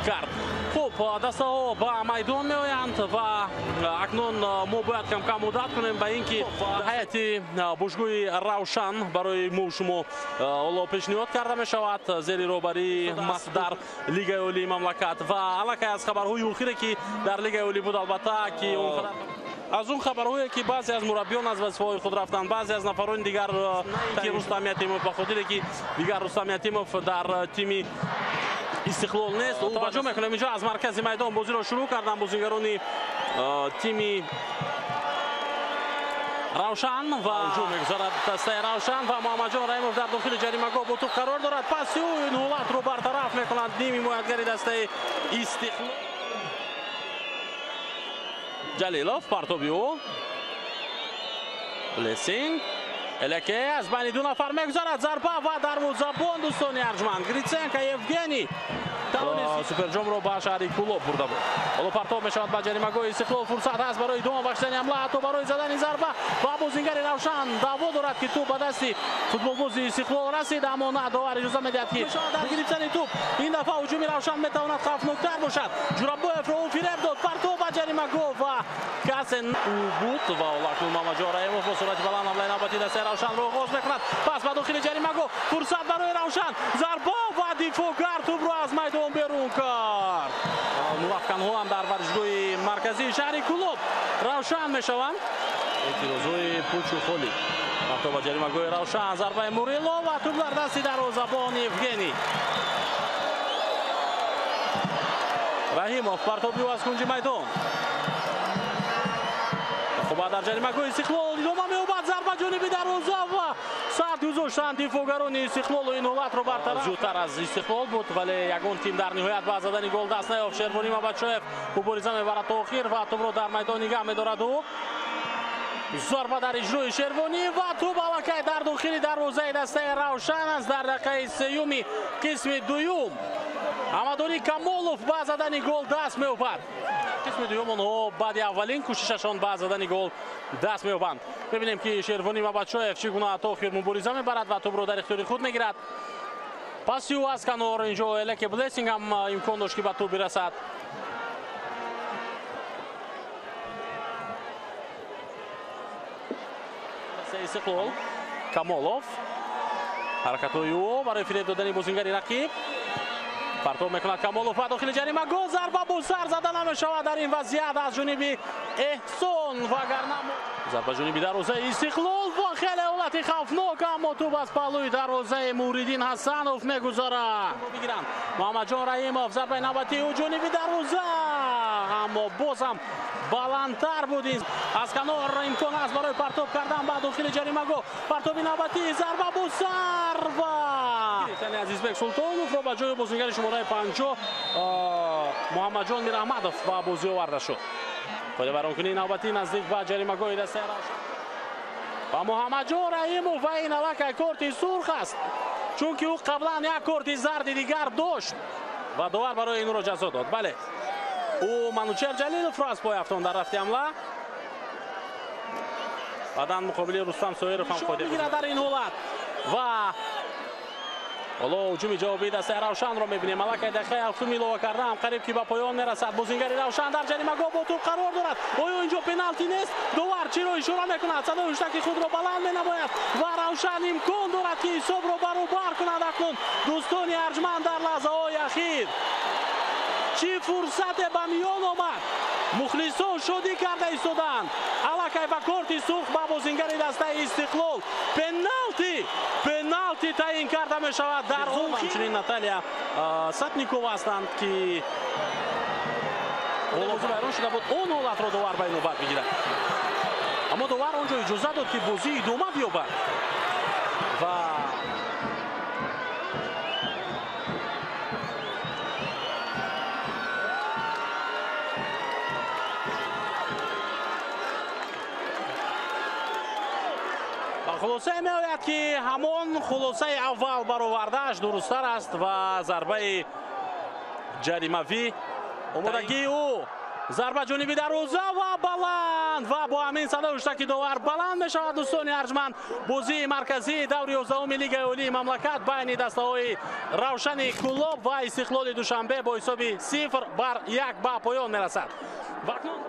Кард. Хуб, дастаҳо ба майдон меоянд ва акнун мо бояд кам-кам одат кунем ба ин ки ҳайати бошгоҳи Равшан барои мо шумо ҳоло пешниҳод карда мешавад зери роҳбарии дар Лигаи Олии мамлакат ва аллакай аз хабарҳои охире ки дар Лигаи Олӣ буд, албатта ки аз он хабарҳое ки баъзе аз мураббиён аз вазифаҳои худ рафтанд, баъзе аз нафарони дигар ки Рустам Ятимов, ба хотире ки дигар Рустам Ятимов дар тими Истиқлол нест. Таваҷҷӯҳ мекунем, инҷо аз маркази майдон бозиро шурӯъ карданд бозигарони тими Равшан ва ҳуҷум мегузарад дастаи Равшан ва Муҳаммадҷон Раҳимов дар дохили ҷаримагоҳ бо тӯб қарор дорад. Паси ӯ ин ҳолатро бартараф мекунанд ним ҳимоятгари дастаи Истиқлол. Ҷалилов, партоби ӯ, Блессинг, Элеке аз байни ду нафар мегузарад, зарба ва дарвозабон, дӯстони арҷманд, Гриценко Евгений суперҷомро ба шаҳри Кӯлоб бурда буд. Ҳоло партоб мешавад ба ҷаримагоҳи Истиқлол, фурсат ҳаст барои идома бахшидани ҳамла, ҳатто барои задани зарба ва бозингари Равшан даъво дорад ки тӯб ба дасти футболбози Истиқлол расид, аммо на, довар иҷоза медиҳад ки дар гирифтани тӯб ин дафъа ҳуҷуми Равшан метавонад хавфноктар бошад. Ҷурабоевро ӯ фиреб дод, партоб ба ҷаримагоҳ ва касе ӯ буд ва ҳоло акнун Муҳаммадҷон Раҳимов бо суръати баланд ҳамлаи навбатии дастаи Равшанро оғоз мекунад. Пас ба дохили ҷаримагоҳ, фурсат барои Равшан, зарба ва дифоъгар тӯбро аз майдон берун кард. Муваффақанҳо ҳам дар варзишгоҳи марказии шаҳри Кӯлоб Равшан мешаванд. Эътирозҳои пучу холӣ. Партоб ба ҷаримагоҳи Равшан, зарбаи Мурило ва тӯб дар дасти дарвозабон Евгений Раҳимов. Партоби ӯ аз кунҷи майдон. Хуб, дар ҷаримагоҳи Истиқлол идома меёбад, зарба ҷониби дарвоза ва сар гузоштанд дифоъгарони Истиқлолу ин ҳолатро бартараф. Зиёдтар аз Истиқлол буд, вале ягон тим дар ниҳоят ба задани гол даст наёфт. Шервонӣ Мабадшоев мубориза мебарад то охир ва тӯбро дар майдон нигаҳ медорад. Ӯ зарба дар иҷрои Шервонӣ ва тӯб аллакай дар дохили дарвозаи дастаи Равшан аст. Дар дақиқаи сеюми қисми дуюм Амадонӣ Камолов ба задани гол даст меёбад. Қисми дуюм онҳо баъди аввалин кӯшишашон ба задани гол даст меёбанд. Мебинем ки Шервонӣ Мабадшоев чӣ гуна то охир мубориза мебарад ва тӯбро дар ихтиёри худ мегирад. Паси ӯ аз канор инҷо Элеке Блессинг ҳам имкон дошт ки ба тӯб бирасад. Истиқлол, Камолов, ҳаракатҳои ӯ барои фиреб додани бозингари рақиб. Партоб мекунад Камолов ба дохили ҷаримагоҳ, зарба бо сар зада намешавад дар ин вазъият аз ҷониби Эҳсон, вагарна зарба ҷониби дарвозаи Истиқлол ва хеле ҳолати хавфнок, аммо тӯб аз паҳлӯи дарвозаи Муҳриддин Ҳасанов мегузарад. Бигиранд Муҳаммадҷон Раҳимов, зарбаи навбатии ӯ ҷониби дарвоза, аммо боз ҳам баландтар буд. Аз канор имкон аст барои партоб кардан ба дохили ҷаримагоҳ. Партоби навбатӣ, зарба бо сар ва гирифтани Азизбек Султоновро ба ҷои бозингари шумораи 50 Муҳаммадҷон Мираҳмадов ба бозӣ оварда шуд. Қоидавайронкунии навбатӣ наздик ба ҷаримагоҳи дастаи Равшан ва Муҳаммадҷон Раҳимов ва ин аллакай корти сурх аст, чунки ӯ қаблан як корти зарди дигар дошт ва довар барои инро ҷазо дод. Бале, ӯ Манучер Ҷалиловро аз пой афтонд дар рафти ҳамла. Баъдан муқобили Рустам Соиров ҳам қоида мегирад дар ин ҳолат ва ҳоло ҳуҷуми ҷавобии дастаи Равшанро мебинем. Аллакай дақиқаи ҳафтум илова кардаам, қариб ки ба поён мерасад. Бозингари Равшан дар ҷаримагоҳ бо тӯб қарор дорад. Оё инҷо пеналти нест? Довар чиро ишора мекунад? Садои ҳуштаки худро баланд менамояд ва Равшан имкон дорад ки ҳисобро баробар кунад. Акнун дӯстони арҷманд, дар лаҳзаҳои ахир чӣ фурсате ба миён омад. Мухлисон шодӣ карда истоданд. Аллакай ба корти сурх ба бозингари дастаи Истиқлол пеналти таъин карда мешавад. Дар ҳамчунин Наталия Сатникова ҳастанд ки ҳоло вайрон шуда буд. Он ҳолатро довар ба инобат мегирад, аммо довар он ҷо иҷоза дод ки бозӣ идома биёбад ва хулосае меояд ки ҳамон хулосаи аввал баровардааш дурусттар аст ва зарбаи ҷаримавӣ омодагии ӯ Зарба ҷониби дарвоза ва баланд, ва бо ҳамин садои ҳуштаки довар баланд мешавад. Дӯстони арҷманд, бозии марказии даври 11-уми Лигаи Олии мамлакат байни дастаҳои Равшани Кӯлоб ва Истиқлоли Душанбе бо ҳисоби 0-1 ба поён мерасад. Ва акнун